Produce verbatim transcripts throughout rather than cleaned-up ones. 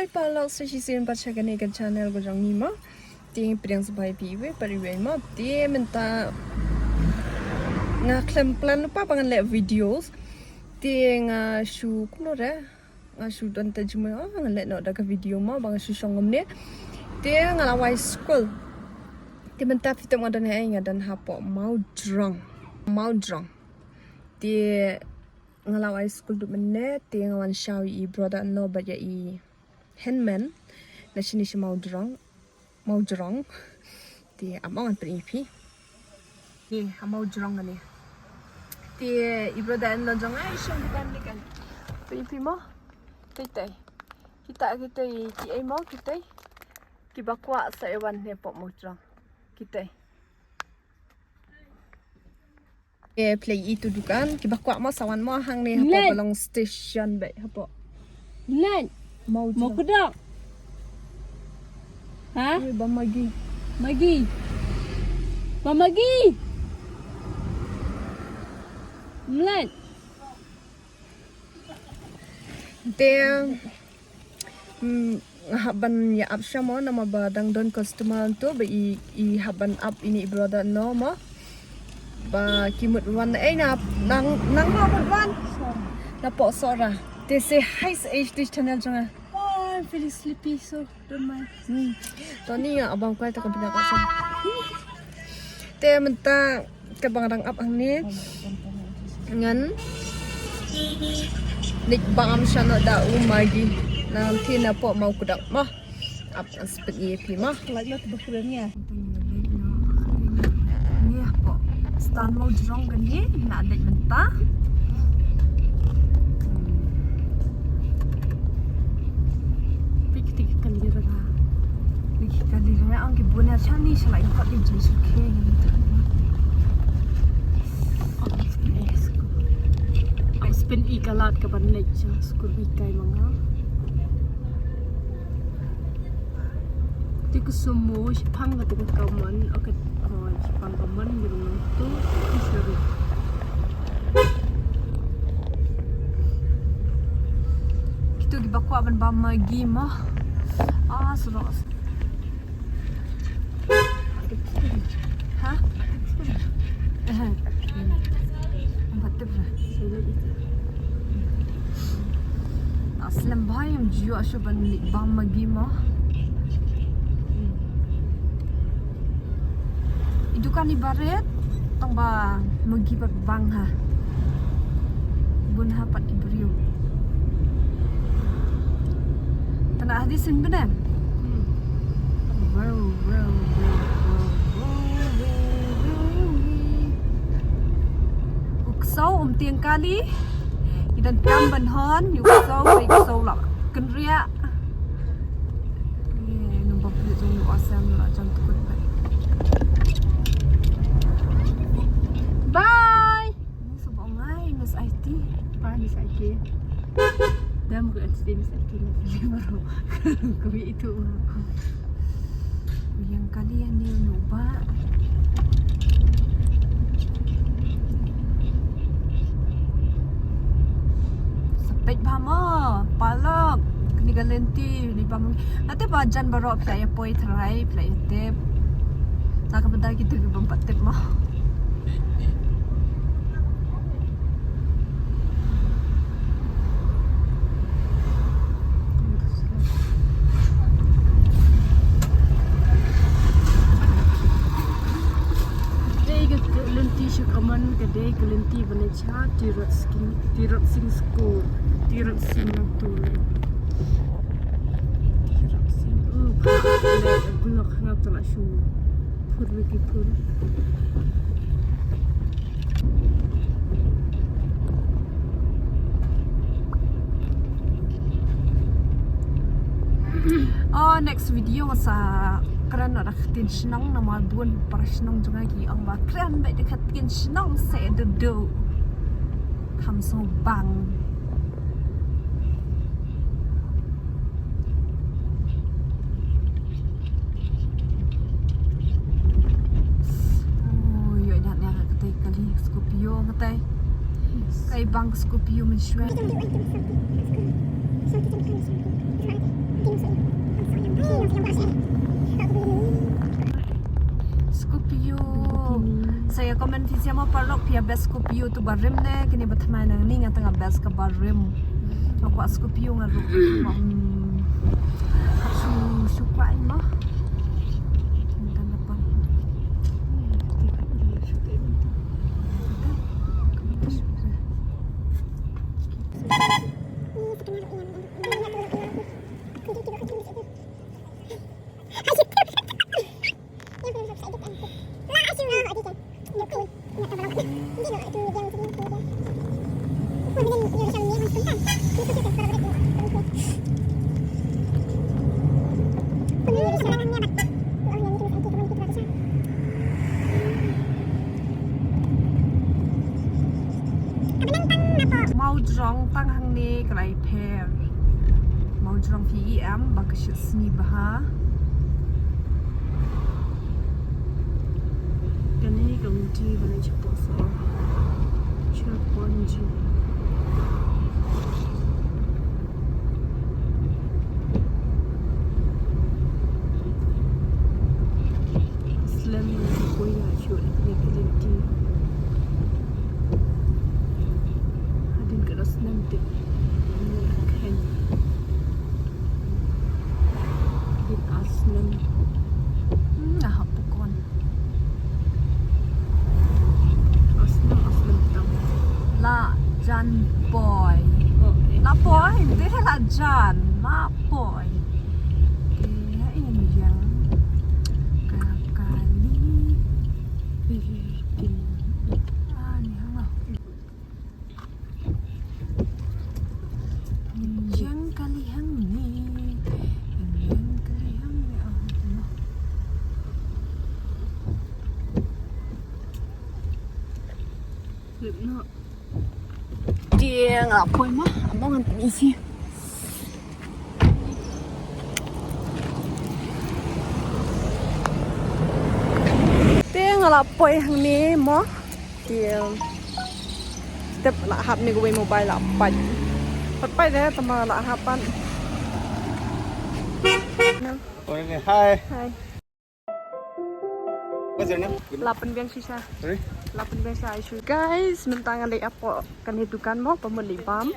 Hi paralok, sa shisien pat sha kane ka channel ka jong ngi mo. Te pdiang sngewbha ïa phi iwei pa iwei mo. Te mynta nga khlem plan pa ba ngan leh videos. Te nga shu kumno re. Nga shu don te jingmut, oh, ngan leh noh da ka video mo ba nga shu shong kumne. Te nga la wai skul. Te mynta phi tip nga don ha, nga don hapoh Mawjrong. Mawjrong. Te nga la wai skul duh mynne, te nga wan shaw ïa i brother in law bad ïa i hynmen na shane sha Mawjrong. Mawjrong. Te ap mo ngan pyni ïa phi. Te ha Mawjrong kane. Te i brother in law jong nga i shong dukan, dukan. Pyni ïa phi mo. Tei tei. Kita kita kiei mo kita. Kiba kwah sa ïa wan hapoh Mawjrong. Kita. Te phi la ïohi tu dukan, kiba kwah mo sa wan mo hangne hapoh Ba Long Station beit hapoh. Len. Mawjrong. Mo kdok. Ha? Ïa ba Maggi. Maggi. Ba Maggi. Len. Te, mm, nga hap ban ïa ap sha mo namar ba dang don customer to ba i, i hap ban ap ïa i brother in law mo. Ba ki mut wan, eh, na, nang, nang ba mut wan. Napoh Sohra. Te say hi sa ïa i channel jong nga. Oh, I'm feeling sleepy, so don't mind. Hmm. Tony nga abang kwai ta ka bina ka sa. Te mynta kaba nga dang ap hangne ngan leit bam sha noh da u Maggi. Nangta napoh Mawkdok mo. Ap ngan sa pyni ïa phi mo. Like not the friend ya. Ni hapoh Stan Mawjrong kane nga leit mynta. Pik tik kali ranga. Pik kali ranga ang ki bun ha shani shalai kot li jin sukhe. Ai spin i kalat ka ban leit ja skur bi kai manga. Te ka sumo shiphang ka te ka kaman, okay, oh, shiphang kaman, yung tu, sorry. Kito kiba kwah ban bam Maggi mo. Ah, surok. Ha? Em pat tip re. Slem bha ïa u jia shuh ban leit bam Maggi mo. I dukan i barit tang ba Maggi pat bang ha. Bun ha pat ki briew. Tana hadi sin bene. Wow, wow, wow. U ksaw um tieng kali. I donkam ban hon, u ksaw, u ksaw la kynriah. Ye, number plate jong u asam la jam tukut bai. Bye. Ni sa ba ngai Miss I T. Bye Miss I T. Dam ko S D Miss I T na sini baru. Ko itu. Yang kali yang dia lupa. Sepet bha mo, paralok. Kini ka lynti ni bha mo. Ate ba jan baroh phi la ïa poi tharai, phi la ïa tip. Sa ka bynta kita ki bym pat tip mo. Dei ka lynti sha kaman ka dei ka lynti ba ne cha Tirot Sing, Tirot Sing School, Tirot Sing School. Tirot Sing, oh, ka lynti nga tala shu phur wiki phur. Oh, next video nga sa kren da ka ktien shnong namar bun para shnong jong nga ki ong ba kren beit da ka ktien shnong sa duh duh. Kham sngewbang. Oh, ïoh ïa nga katei kali Scorpio katei. Yes. Kai bang Scorpio mynshuwa. Kita mandi wan kita satu. Satu jam kali satu. Kita mandi. Kita Comment phi sha mo paralok, phi ïa best Scorpio tu barim ne kine ba thymmai? Nangne nga tang ïa best ka barim. Nga kwah Scorpio nga ruh. Hmm. Shu shu kwah mo. Mawjrong tang hangne ka la ïapher. Mawjrong phi i em ba ka shit sngi bha. Kane ka lynti ba la chapoh sor. Chapoh nji. Slem ïa ka poi ïa shuh ïa ka lynti. Hadien ka da slem tip. Hadien ar slem. Hmm, nga hap pukon. Ar slem, ar slem tam. La jan poi. Oh, eh. La poi, te la jan, la poi. Te ha in yang. Ka kali. Ih, kin. Ah, ni hang lah. Yang kali hangne. Yang kali hangne. Ah, ito na. Lip na. Te nga la poi mo, amo ngan pynisi. Te nga la poi hangne mo. Te step la hap ne kawei mobile la pait. Pat pait de tama la hap pat. Hi. Hi. What's your name? La pynbiang shisha. Sorry? La pynbiang shisha, I should. Guys, mynta nga dei hapoh kane dukan mo, ba mut lip balm.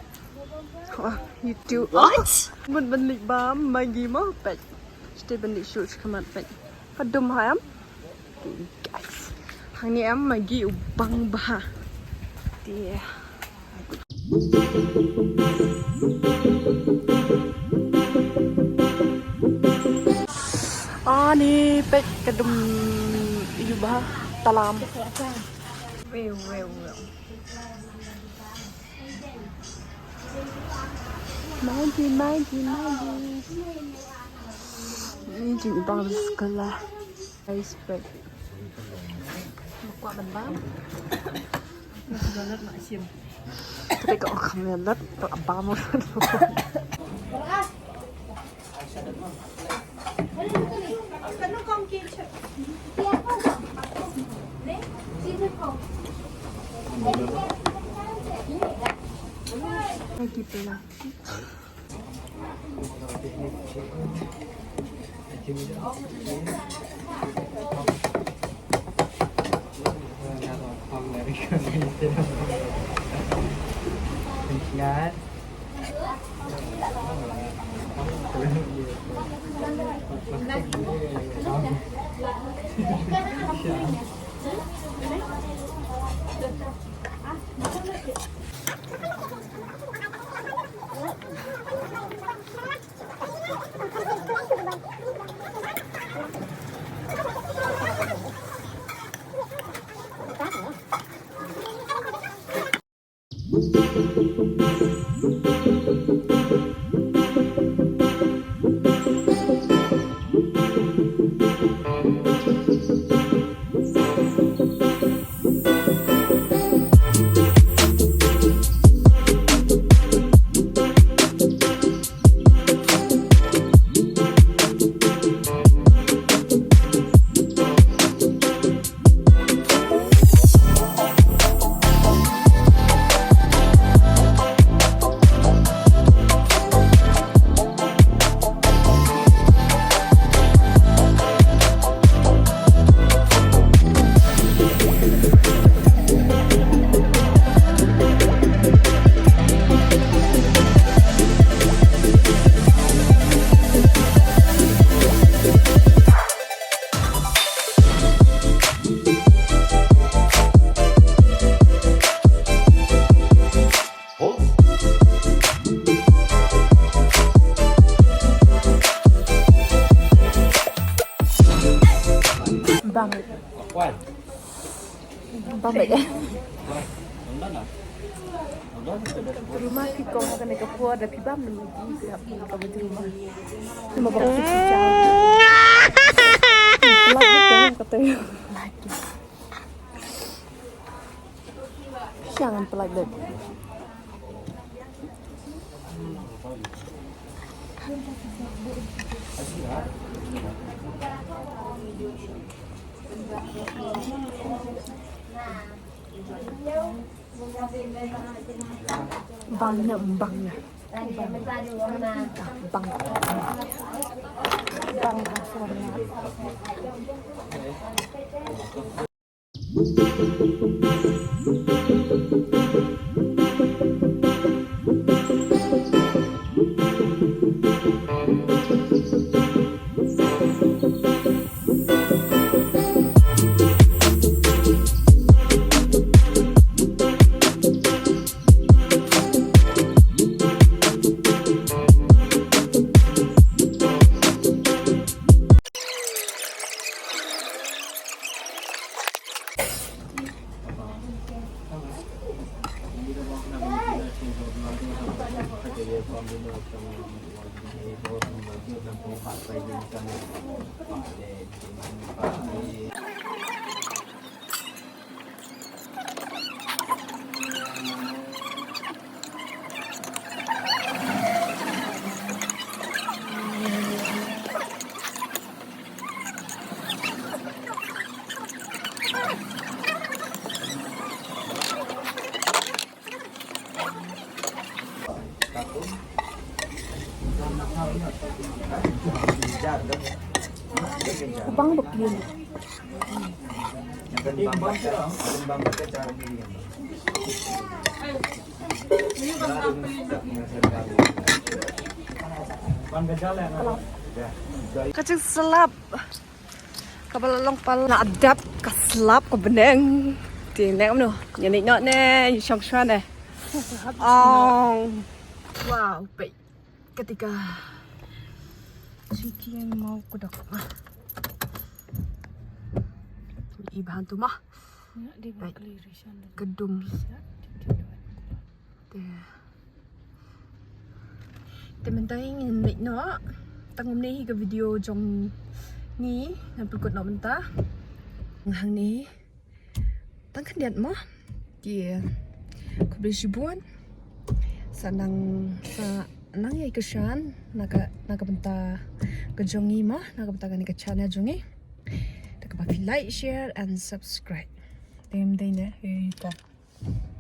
Wah, YouTube. What? Mut ban lip balm, Maggi mo, peit. Sdei ban lip shuh shakhmat peit. Ka dum ha em. Guys. Hangne em Maggi u bang bha. Te. Ani peit ka dum ïa ba talam. Wew, wew, wew. Maggi, Maggi, Maggi. Ni jing bang skala. Guys, peit. Kwah ban bam. Ka dei ka ong kham ïa lat, ka bam. Lagi pula. Bam leh. Rumah ki kong ha kane ka por da phi bam ne magi phi hap ka ba rumah. Ni ma ba ki cha. Like ni ka te. Like. Shangan pelak deh. Bang na, bang na. Bang. Bang. Bang bak yun. Ka jingslap. Kaba la long pal na adap ka slap ka bneng. Te ne kamno? Ïa ne noh ne, ïa shong shwa ne. Ong. Wow, pei. Katika. Chicken mau kudok. I bahan tu mah. Kedum. Te. Te mynta ngin leit noh. Tang kumne hi ka video jong ngi, ngan pynkut noh mynta. Hangne tang khyndiat mo. Te khublei shibun. Sa nang, sa nang ïa ka shan na ka, na ka bynta ka jong ngi mo, na ka bynta kane ka channel jong ngi. Te kaba phi like, share and subscribe. Te mynta ne, eh, ka.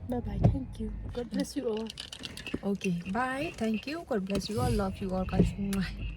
Bye bye. Thank you. God bless you all. Okay. Bye. Thank you. God bless you all. Love you all, guys. Mwah.